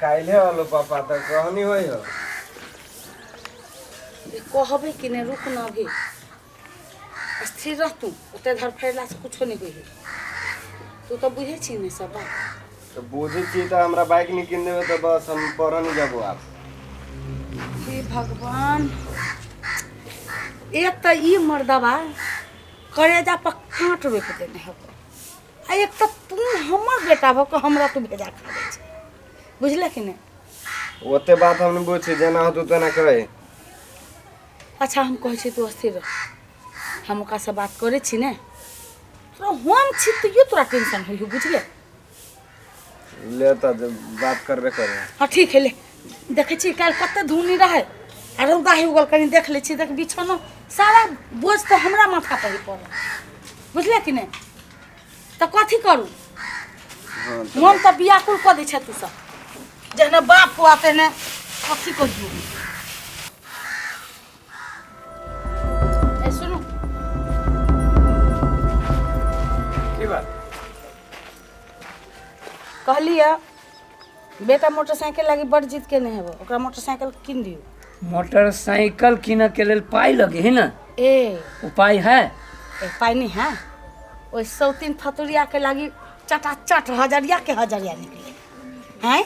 काल्हे अलो पापा तऽ कहनी होइ हो। कहबै कि नहि, रुक न अभी, स्थिर रह तू, ओते धर फेरला से कुछो नहीं होइ। तू तऽ बुझै छी ने सब बात? तऽ बुझै छी तऽ हमरा बाइक नहीं कीन देबै तऽ बस हम पढ़ऽ नहीं जाबो आब। हे भगवान, एक तऽ ई मर्दबा करेजा पर काँट रोपि देने हबो, आ एक तऽ तू हमर बेटा भऽ कऽ हमरा तू भेजा खाबै छै, बुझले कि नहि? ओते बात हम नहीं बुझै, जेना होतौ तेना कहे। अच्छा हम कहै छी तू स्थिर रह, हम ओकरासँ बात करै छी ने। तोरा हम छी तैयो तोरा टेंशन होइ हौ, बुझले? ले तऽ बात करबे करे। हाँ ठीक है, ले देखै छी काल्हि कते धुनी रहै आ रौदा ही उगल, कनि देख लै छी। देख बिछौनो सारा बोझ तऽ हमरा माथा पर ही पड़ल, बुझले कि नहि? तऽ कथी करू? हाँ। मन तऽ व्याकुल कऽ दै छै तू सब, जेहने बाप हुआ तेहने कथी कहियौ। ए सुनू। की बात? कहलियै बेटा मोटरसाइकिल लागी बड़ जिद केने हेबो, ओकरा मोटरसाइकिल कीन दियौ। मोटरसाइकिल कीनऽ के लेल पाइ लगे है ने। ए ओ पाइ है? ए पाइ नहीं है, ओहि सौतीन फतुरिया के लागी चटाचट हजरिया के हजरिया निकले हैं,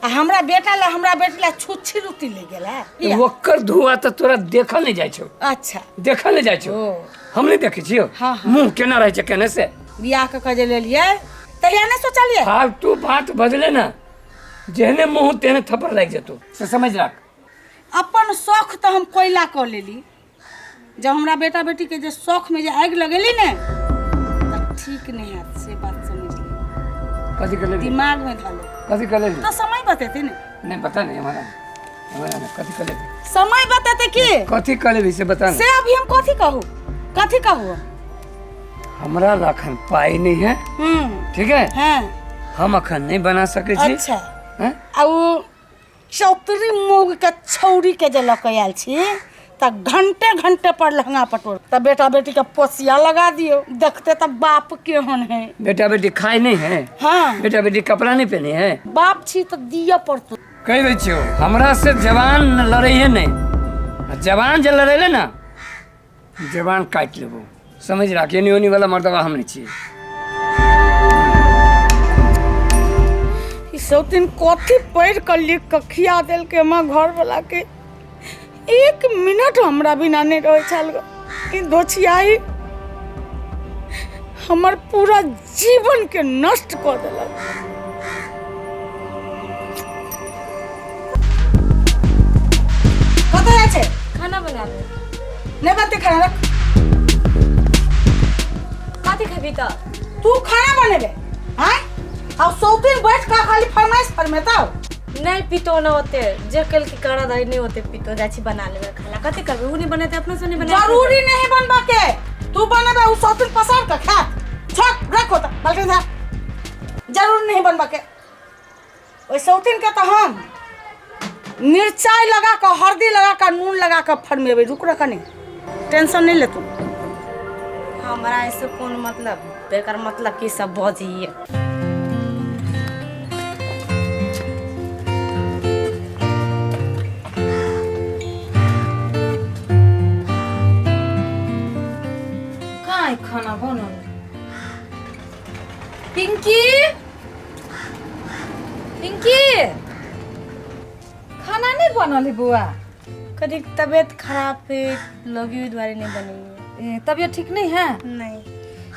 आ हमरा बेटा ला हमरा बेटी ला छुच्छी रुती ले गेल है। किया? ओकर धुआं तऽ तोरा देखल नहि जाइ छौ। अच्छा। देखल नहि जाइ छौ। ओ हम नहि देखै छियौ। हाँ, हाँ। मुँह केना रहै छै केने से। बियाह कऽ के जे लेलियै तहिया नहि सोचलियै? फालतू बात बजले ना, जेहने मुँह तेहने थप्पड़ लागि जेतौ, से समझ राख। अपन शौख तऽ हम कोयला कऽ लेली, जब हमरा बेटा बेटी के जे शौख में जे आगि लगेली ने तऽ ठीक नहीं हैत, से बात समझ ली। कथी कर लेली? दिमाग में धलो। कथी कर लेली? तो समय बतेते ने। नहीं पता नहीं हमारा, हमारा नहीं, कथी कर लेली? समय बतेते की कथी कर लेली से बता ना। से अभी हम कथी कहू, कथी कहू? हमरा अखन पाइ नहीं है। ठीक है। हाँ। हम अखन नहीं बना सके छी। अच्छा। हैं? आ उ चौतरी मौग के छौरी के जे लऽ के आयल छी तऽ घंटे घंटे पर लहंगा पटोर, तऽ बेटा बेटी के पोसिया लगा दियौ, देखते तऽ बाप केहन है। बेटा बेटी खाए नहीं है? हाँ। बेटा बेटी कपड़ा नहीं पहने है? बाप छी तऽ दिअ पड़तौ। कहि दै छियौ, हमरा से जवान लड़ै है नहीं, आ जवान जे लड़ेले ना जवान काटि लेबो, समझ राख। एनी ओनी वाला मर्दबा हम नहीं छियै। ई सौतीन कथी पढ़ि कऽ लिख कऽ खिया देलकै हमरा घरवला के, एक मिनट हमरा बिना नहि रहै छल ग। ई दोछियाही हमर पूरा जीवन के नष्ट कऽ देलक। कतऽ जाइ छै? खाना बनाबे। नहि बनतै खाना, रख। कथी खेबही तऽ? तू खाना बनेबे आँय, आ सौतीन बैठ कऽ खाली फरमाइश फरमेतौ। नहीं पीतो ना होते जे कल की करा दही नहीं होते पीतो, जाइ छी बना लेबे खाना। कथी करबे, उ नहीं बनेते अपना से नहीं बना। जरूरी नहीं बनबा के, तू बनेबे उ सौतीन पसार के खात। छोड़ रखो त बाल्टी धा, जरूरी नहीं बनबा के। ओहि सौतीन के तऽ हम मिरचाई लगा कऽ हल्दी लगा कऽ नून लगा कऽ फरमेबै। रुक रह कनी, टेंशन नहीं ले तू। हमरा ऐसे कोन मतलब, बेकार मतलब की सब बजिए। काय खाना बनल? पिंकी, पिंकी, खाना नहीं बनल है बुआ? कभी तबीयत खराब है लगी दुआरे नहीं बनी। ए, तबीयत ठीक नहीं है? नहीं।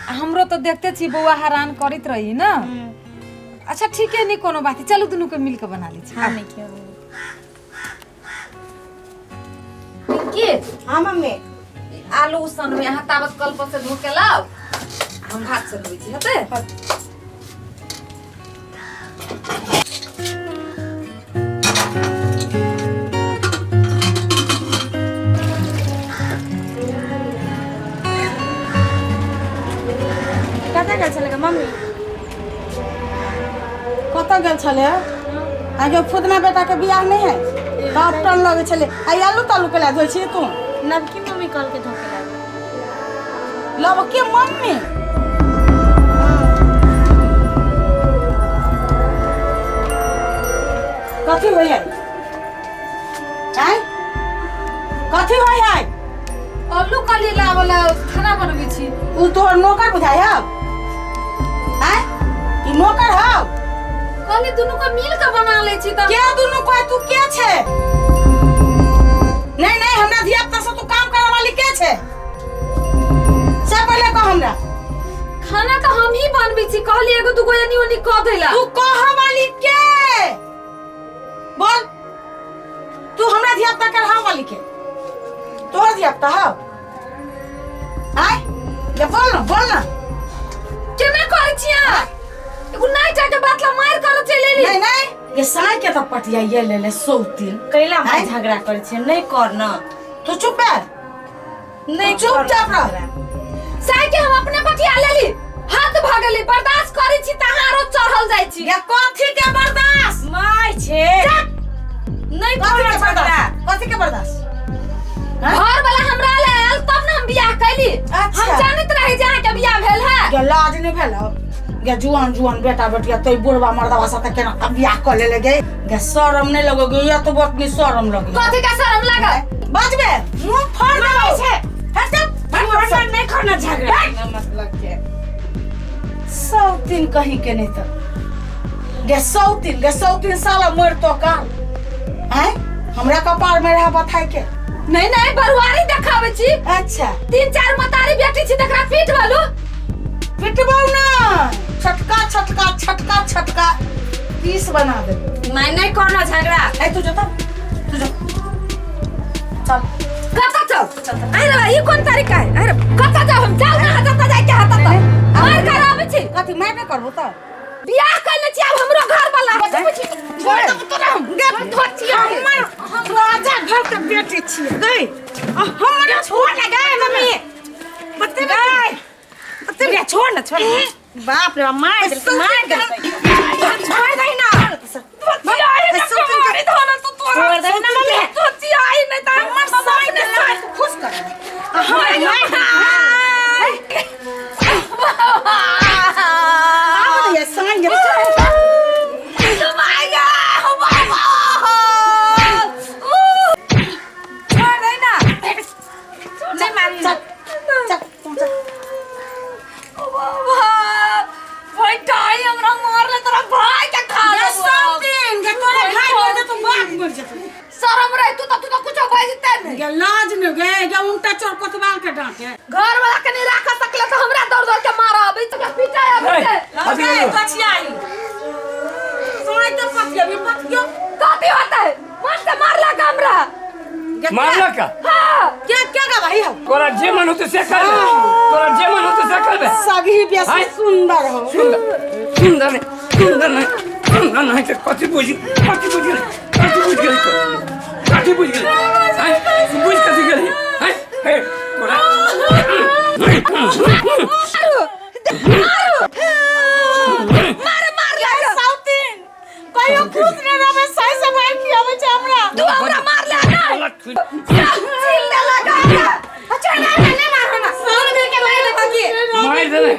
आ हमरो तो देखते छी बौआ हैरान करत रही ना। अच्छा ठीक है, नहीं कोनो बात, चलू दुनू के मिल के बना ली छी। हाँ नहीं क्यों। पिंकी। हाँ मम्मी। आलू उसनमे अहाँ ताबत कल पर से धो के लाओ, हम भात चढ़बै छी, हेतै? कतऽ गेल छलै मम्मी? कतऽ गेल छलै? आगे फुदना बेटा के बियाह नहीं है तब टन लगै छलै। आ आलू तालू के ला धोइ छी तू? नवकी मम्मी कल के धोके ला। लवकी मम्मी? कथी होइ है आँय कथी होइ है आलू कली लावला खाना बनबै छी उ तोहर नौकर बुझाइ हौ आँय ई नौकर हौ कहली दुनू के मिल के बना लै छी तऽ के दुनू कोई तू के छे नहीं नहीं हमरा धिया पुता से तू काम करे वाली के छे से पहले कह हमरा खाना तऽ हम ही बनबै छी कहली एगो दूगो एनी ओनी कऽ देला तू कह वाली के बोल तू हमरा धिया पुता कर वाली के तोहर धिया पुता हौ आय ले बोल ना बोल ना केना करै छी अहाँ एगो नहीं जाके बात ला मार कर चलि एली नहीं नहीं ये साय के तो पटिया ये ले ले सौतीन कैला हम आँय? झगड़ा करै छियै नहीं कर न तू चुप बैठ नहीं तू चुपचाप रह साय के हम अपने पटिया लेली हाथ भऽ गेली बर्दाश्त करै छी तऽ अहाँ आरो चढ़ल जाइ छी ये कथी के बर्दाश्त माय छे नहीं कथी कर के झगड़ा बर्दाश्त कथी के बर्दाश्त घर वाला हमरा ले आयल तब ने हम बियाह कैली अच्छा। हम जानैत रही जे अहाँके बियाह भेल है गे लाज नहीं भेल हौ? गे जुआन जुआन बेटा बेटिया तो बुढ़वा मर्दवा साथे केना के बियाह कर ले गे गे शरम नहीं लगोगे या तो बहुत नहीं शरम लगे कथी के शरम लागल बजबे मुंह फाड़ देबो छे। हट जा भगवान नहीं करना झगड़ा बिना मतलब के सौतीन कहीं के नहीं तो गे सौतीन गे सौतीन साला मर तो का हैं हमरा कपार में रहा बथाई के नहीं नहीं बरुआरी देखाबै छी अच्छा तीन चार मतारी बेटी छी तकरा पीट वालू पिटबौ ना छटका छटका छटका छटका पीस बना दे मैं नहीं करना झगड़ा ए तू जता तू जा चल कतऽ चल चल अरे बा, ई कोन तरीका है अरे कतऽ जाउ हम जाउ ना जतऽ जाय के हाथ ततऽ मार कर आबै छी कथी मैं पे करबो त बियाह कैले छी आब हमरो घर वाला छोड़ दे तोरा हम हमर राजा घर के बेटी छियै गई आ हमरा छोड़ ना गए मम्मी बते गई बते छोड़ ना छोड़ बाप रे बाप, मार देलकै, मार देलकै। छोड़ दही ना छोड़ दही ना मम्मी हमर साई के साथ खुश कर हमर माय आब ये साई के छोड़ दही ना नहीं मारी चल चल तू चल भाई टाई हमरा मारले तोरा भाई के खा ये सब दिन के तोरे भाई मर जेतौ बाप मर जेतौ शरम रहे तू तो कुछो बाजते नहीं गे लाज न गे गे उनटा चोर कोतवाल के डांटे घर वाला के नहीं राख सकले तो हमरा दौड़ दौड़ के मारा अभी तो पीटा अभी अभी गे पछियाई सुनाई तो पतिया भी पतियो कथी होता है मन से मारला का हमरा मारला का हाँ क्या क्या का भाई हो तोरा जे मन होते से करबे तोरा जे मन होते से करबे सगी बेसी हाय। सुंदर हो सुंदर सुंदर नहीं सुंदर नहीं सुंदर नहीं तो कथी बुझ कथी बुझ गेली कथी बुझ गेली तो कथी बुझ गेली हैं तू बुझ कथी गेली हैं हे तोरा मार मार लगा साउथिन कहियो खुश नहीं रहबे सही से मार की आवे छै हमरा तू हमरा मारला ना छील दे लगा अच्छा ना ना नहीं मारो ना सुन मिल के मार दे बाकी मार देने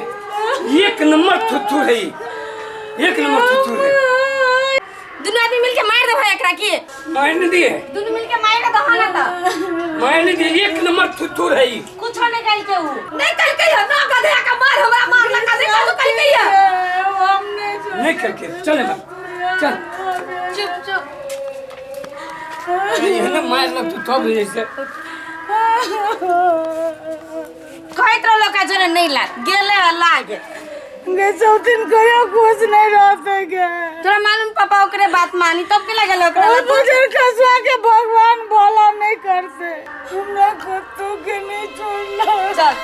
एक नंबर थुथु है ई। एक नंबर थुथु है दुनू आदमी मिल के मार दे भाई एकरा की मार नहीं दिए दुनू मिल के मार के दहा ना त मार नहीं दिए एक नंबर थुथु है ई। कुछ नहीं कइल के ऊ नहीं कल के ना गधे का मार हमरा मारला का नहीं कल कल के हम नहीं नहीं करके चल ना चल चुप चुप ये ना मार लग तू तब जैसे कहत रहलो का जने नहीं लाग गेले लाग गे साउथिन कहियो खुश नहीं रहते गे तोरा मालूम पापा ओकरे बात मानी तब के लागल ओकरा ओ बुजुर्ग खसुआ के भगवान भला नहीं करते हमरा कुत्तू के नहीं छोड़ना चल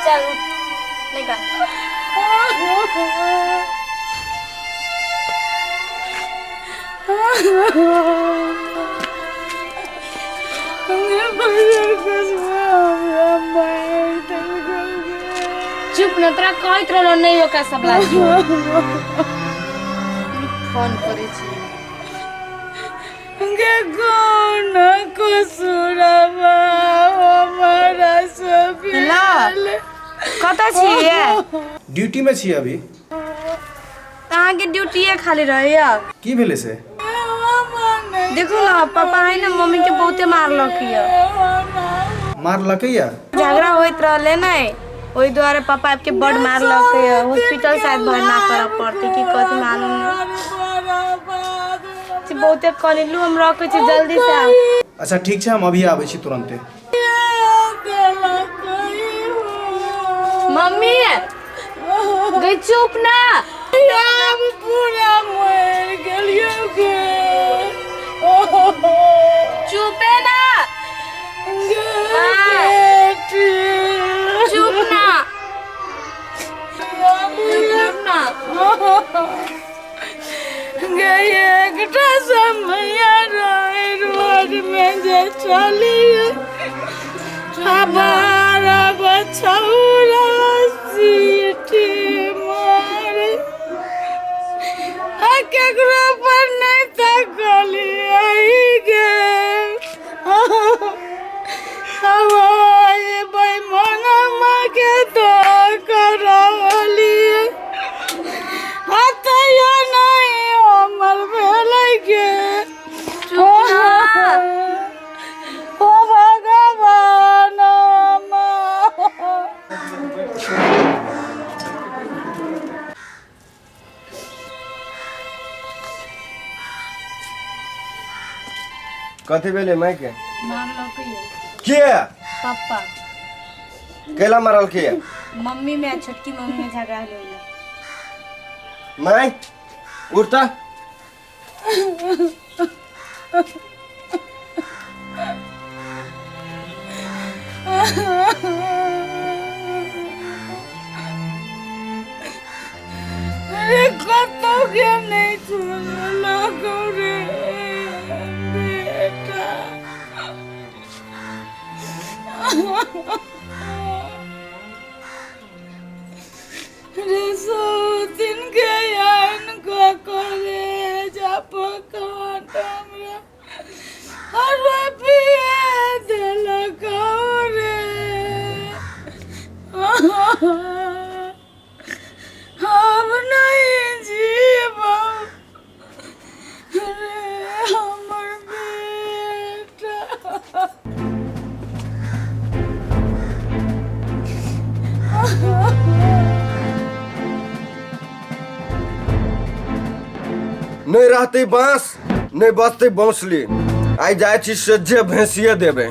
चल निकल हमरे बुजुर्ग खसुआ हमरा मार देलकै गे। चुप न तोरा कहत रहलो नहीं ओकरा सब लाज फोन करै छी गे कौन कसूरवा हमारा सब हेलो कतऽ छियै ड्यूटीमे छी अभी अहाँके ड्यूटीए खाली रहैया की भेलै से देखू ना पापा है ना मम्मी के बहुते मारलक ये। मारलकै या? झगड़ा होइत रहले ने, ओहि दुआरे पापा आबि के बड मारलक ये। हॉस्पिटल शायद भरना करऽ पड़तै की कथी मालूम नहीं। बहुते कनिलू हम रखै छी, जल्दी से आउ। अच्छा ठीक छै, हम अभी आबै छी तुरन्ते। मम्मी गई चुप ना। हम पूरा मर गेलियो गे। चुपे ना। चुप ना, चुप ना। गे एकटा समय रहे रोड में जे चली हमारा बछौरा सीटी मारे, आ केकरो पर नहीं तकलियै गे। हवाई बेईमानमा के दऽ करलियै, आ तैयो नहीं हमर भेलै गे। ओ भगवान। कथी भेलै माय के? मारलक ये। के? पापा। कैला मारलकै? मम्मी में आ छोटकी मम्मी में झगड़ा होलै। माय उठता। अरे कतौ के नहीं छोड़लक रे बेटा। रे सौतिन के आइन को करे जा पकाट हमरा अरे पिए देलक रे। हम नहीं जीबब रे हमर बेटा। नहीं रहते बांस, नहीं बचते बौसली। आई जाइ छी से जे भैंसिए देबै।